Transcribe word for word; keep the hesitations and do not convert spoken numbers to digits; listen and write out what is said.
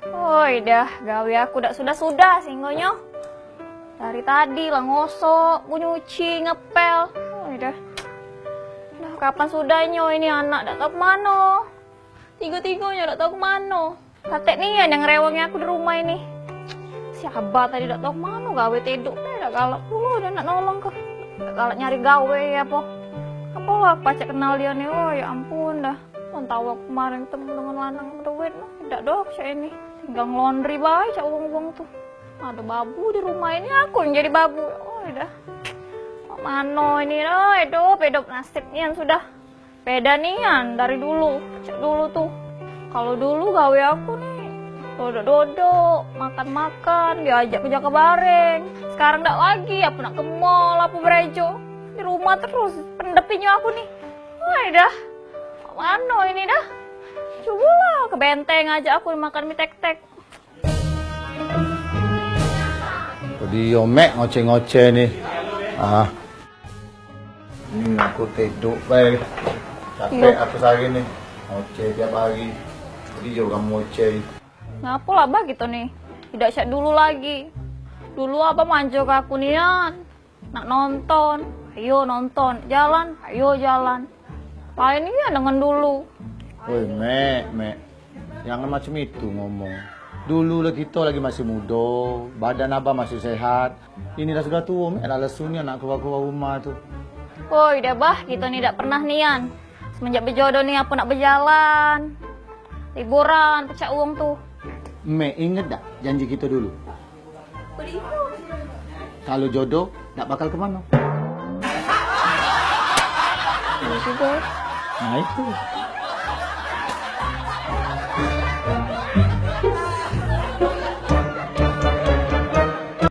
Oi dah, gawe aku dak sudah-sudah singgonyo. Dari tadi lah ngosok, ku nyuci, ngepel. Oi dah. Dah kapan sudahnyo ini anak dak tau kemano. Tigo-tigonyo dak tau kemano. Katek nian yang ngerewangi aku di rumah ini. Si Abah tadi dak tau kemano, gawe tedok be, dak galak pulo dio nak nolong ke. Dak galak nyari gawe apo. Apo lah aku pacak kenal dio ni. Oh ya ampun dah. Mun tau aku kemarin ketemu dengan lanang beduit, nah, dak doh cak ini. Tinggal ngelondri bae cak uang-uang tu. Ado babu di rumah ini, aku yang jadi babu. Oh dah. Mak mano ini, oh, hidup, hidup nasib nian sudah. Beda nian dari dulu, cak dulu tu. Kalau dulu gawe aku ni dodok-dodok, makan-makan, diajak ke Jakabareng. Sekarang dak lagi, apa nak ke mall, apa berejo. Di rumah terus, pendepinyo aku ni. Wah dah. Mano ini dah? Cubolah ke Benteng ajak aku makan mie tek-tek. Dio mek ngoceh-ngoceh ni. Ah. Ni aku tedok bae. Capek aku sehari ni. Ngoceh tiap hari. Dio kamu ngoceh. Ngapo lah bah gitu ni? Tidak cak dulu lagi. Dulu abah manjo ke aku nian. Nak nonton, ayo nonton. Jalan, ayo jalan. Lain nian dengan dulu. Woi, Mek, Mek. Jangan macam itu ngomong. Dulu lah kita lagi masih muda, badan abah masih sehat. Ini dah sudah tua, Mek, lah lesu nian nak keluar-keluar rumah tu. Woi, dah bah, kita ni dak pernah nian. Semenjak bejodoh ni apa nak bejalan, liburan, pecak uang tu. Mek, inget dak janji kita dulu? Kalu jodoh, dak bakal kemano. Iya juga. Nah, itu.